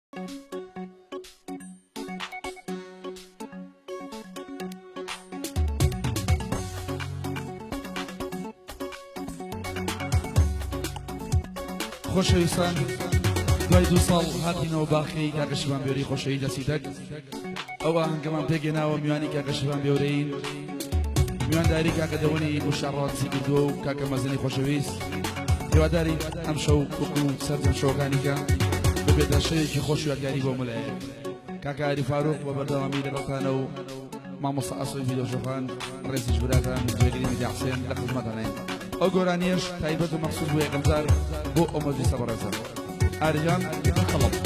خۆشەویستان دوای دو ساڵ هاتینەوە باخی کاکە شیوان بێری خۆشەوی دەستی دەک ئەو ئاهەنگەمان پێگەناوە میوانی کاکە شیوان بێورەین میوانداری کاکە دەوەنی وشاڕوانسی کردووە و کاکە مەزنی خۆشەویست هیوادارین ئەم شەو وەکو سەرجەم شەوەکانی کە ببێتە شەوێکی خۆش و یادگاری بۆ ملایەک کاکە ئاری فاروق بە بەردەوامی لەگەڵتانە و مامۆستا ئاسۆی ڤیدۆ شۆخان ڕێزیش براتان جێگری میدیا حسێن لە خزمەتانین ئەو گۆرانیەش تایبەت و مەخصوص بۆ یەکەم جار بۆ ئەو مەجلیسە بەڕێزە ئاریان خەڵەت.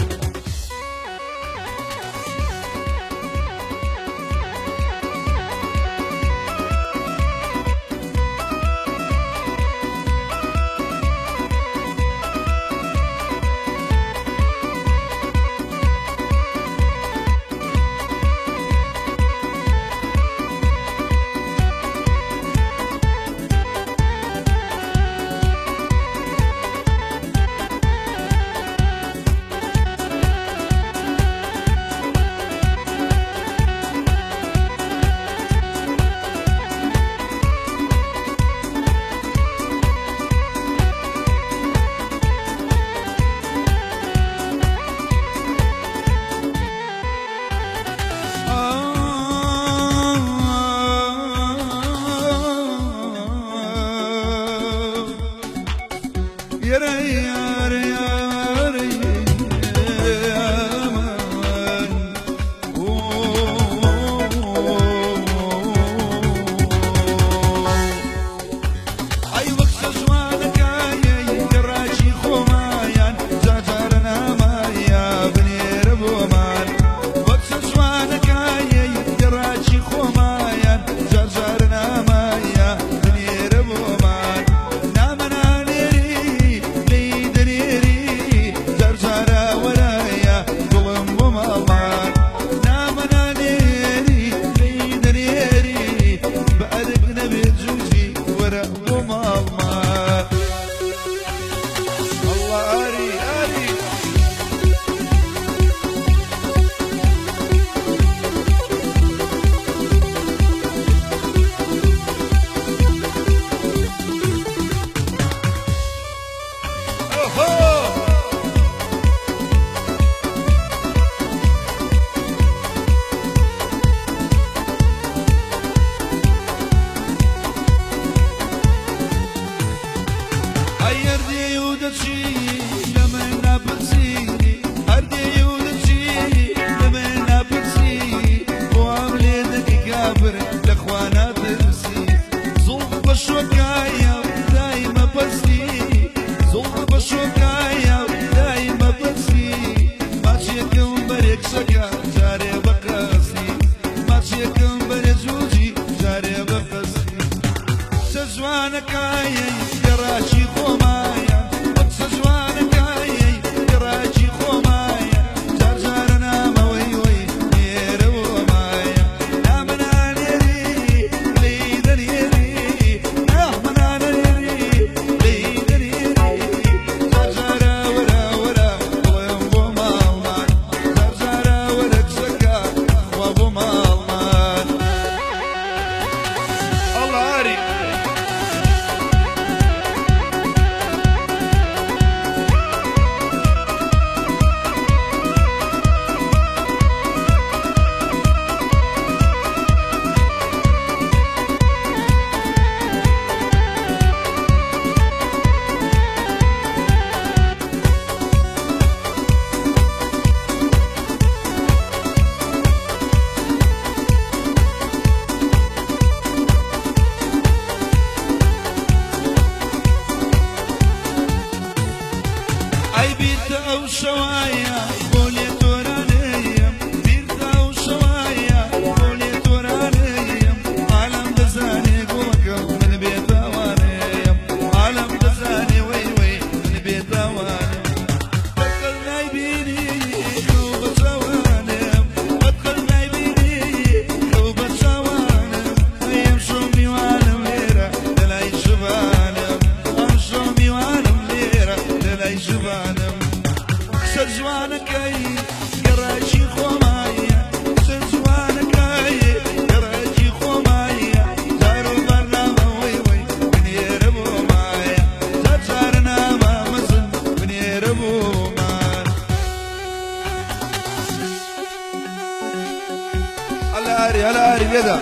ئاری، هەلا ئاری لێدە.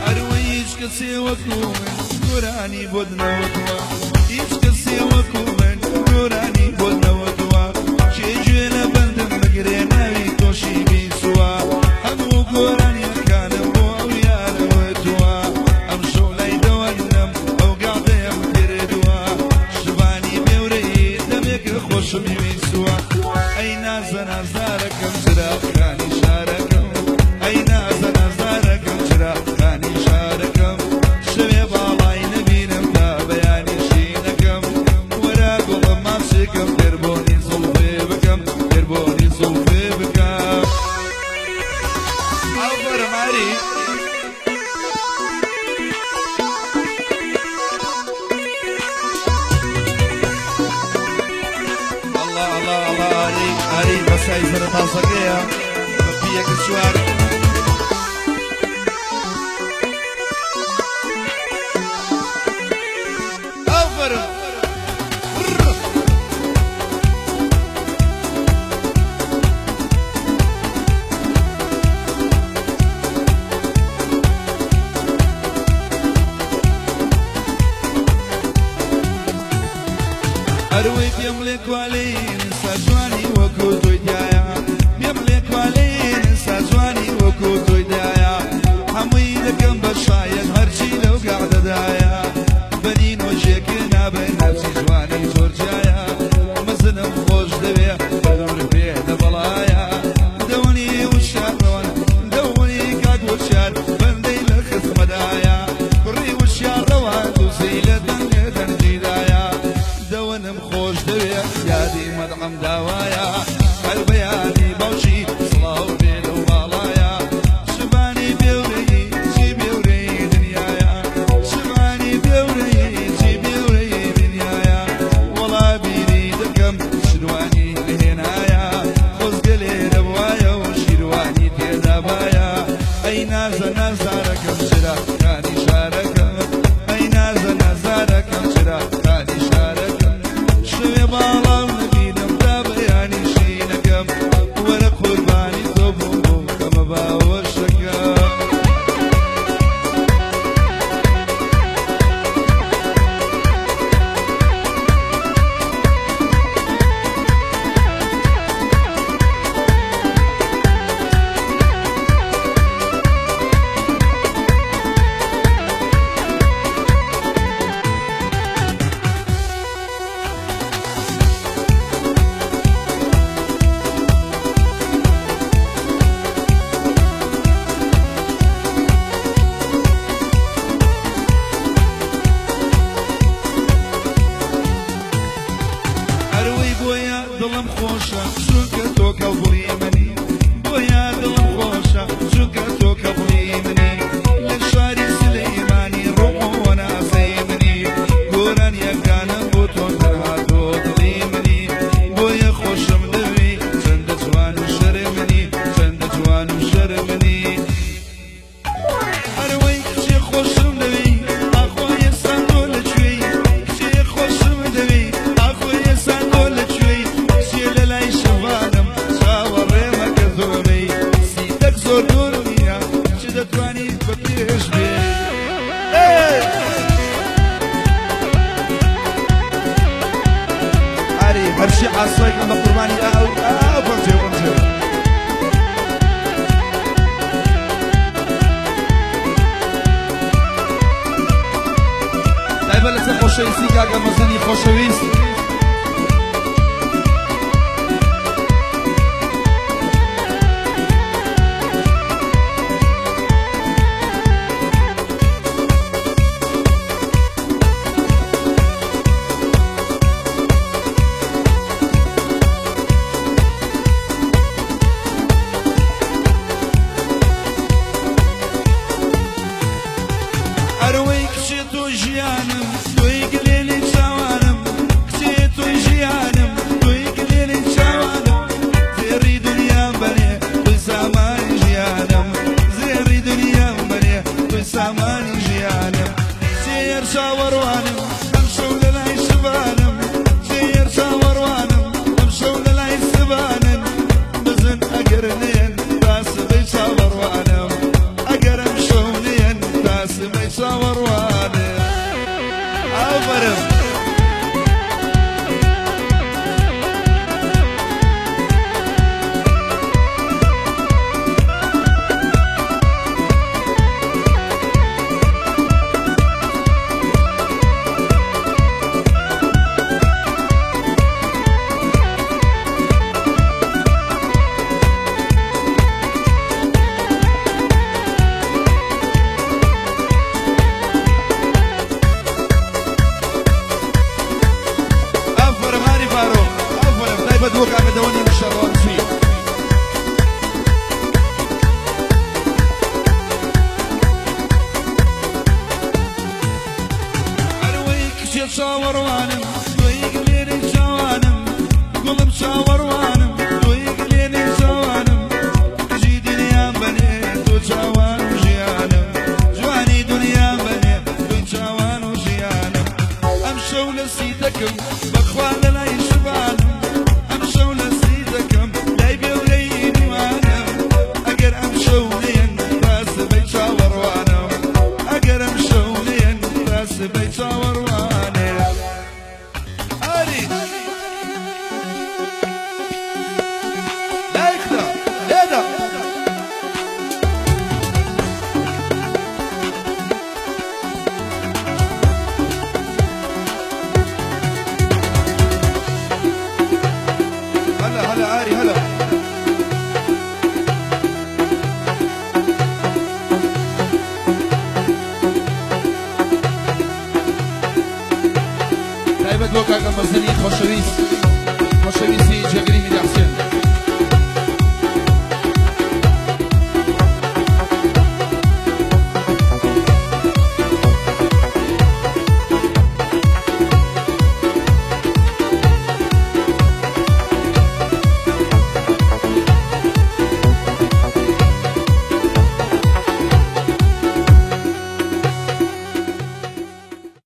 ئەروەی هیچ کەسێ وەکو من گۆرانی بۆت نەوتووە، هیچ کەسێ وەکو من گۆرانی بۆت نەوتووە، کێ گوێ لە بەندم بگرێ ناوی تۆشی بیسووە، هەموو گۆرانیەکانم بۆ ئەو یارە وتووە، ئەمشەو لای دەوەنم ئەو گاڵتەیەم کردووە، شڤانی بێورەی دەمێکە خۆشم ویستووە، ئەی نازە نازدارەکەم چراخانی شارەکەم، ئەی نازە نازدارەکەم چراخانی شارەکەم، شەوێ باڵای نەبینم تا بەیانی شینەکەم، وەرە گوڵم ماچێکم تێربۆنی زوڵفێ بکەم، تێربۆنی زوڵفێ بکەم. ئافەرم ئاری. ئەڵا ئەڵا ئەڵا ئاری ئاری بەسای سەرە تازەکەیە بە پیەکە چوار. ئافەرم. ئەروەی پێم لێ کوالین ساجوانی وەکو تۆی تایە، پێم لێ کوالین ساجوانی وەکو تۆی تایە، هەمووی دەکەم بە شایەت هەرچی لەو گەعدەدایە، بەنین وەژێکێ نابێ ناچی جوانی جۆرجایە، مەزنم خۆش دەوێ بەدەور پێ دەبەڵایە، دەوەنی وشیارەوەن دەوەنی کاک وشیار بەندەی لە خزمەدایە، کوڕی وشیارەوان دووسی لە دەنگێ دەنگیدایە، دەوەنم خۆش دەوێ یادی مەدعەم داوایە، هەر بەیانی باوکی سڵاو بێ لەو باڵایە، شبانی بێورەی چی بێورەی دنیایە، شبانی بێورەی چی بێورەی دنیایە، وەڵا بیری دەکەم شروانی لێنایە، خۆزگە لێرە بوایە و شیروانی تێدابایە، ئەی نازە نازارەکەم چراخانی شارەکەم، ئەی نازە نازارەکەم چراخانی شارەکەم، شەوێ باڵام نەبینم تا بەیانی شینەکەم، وەرە قوربانی تۆ بووم بووم کەمە باوەشەکەم. ئەروەی بۆیە دڵم خۆشە چونکە تۆ کەڵبڵی منی، بۆیە دڵم خۆشە چونکە تۆ کەڵبڵی منی، لە شاری سلەیمانی ڕۆمەوە نازەی منی، گۆرانیەکانم بۆ تۆ تەنها تۆ دڵی منی، بۆیە خۆشم دەوێی چەندە جوان و شەرمنی، چەندە جوان و شەرمنی. ئەروەی کچێ خۆشم دەوێی ئاخۆ ئێستا تۆ لەکوێی، کچێ خۆشم دەوێی ئاخۆ ئێستا تۆ لەکوێی، کچێ لە لای شڤانم چاوەڕێ مەکە زۆر بێی، سیتەک زۆر دوور نییە چ دەتوانی بە پێش بێ. ئاری هەرچی ئاسۆیەکەم بە قوربانی ئەو ئەو پەنجێ پەنجێ. تایبەت لەسەر خۆشەویستی کاکە مەزنی خۆشەویست. ئەروەی کچێ تۆ تۆی ژیانم تۆی گلێنی چاوانم کچێ تۆی ژیانم تۆی گلێنی چاوانم زێڕی دنیام بەرێ تۆی سامانی ژیانم زێڕی دنیام بەرێ تۆی سامانی ژیانم سێر چاوەڕوانم ئەمشەو لە لای شڤانم سێر چاوەڕوانم ئەمشەو لە لای سڤانن بزن ئەگەر نێن تا سبەی چاوەڕوانم ئەگەر ئەمشەو نێن تا سبەی چاوەڕوانم ئافەرم. ئافەرم هاری فاروق ئافەرم تایبەت بۆ کاکە دەوەنی شەڕوان چی. ئەروەی کچێ چاوەڕوانم.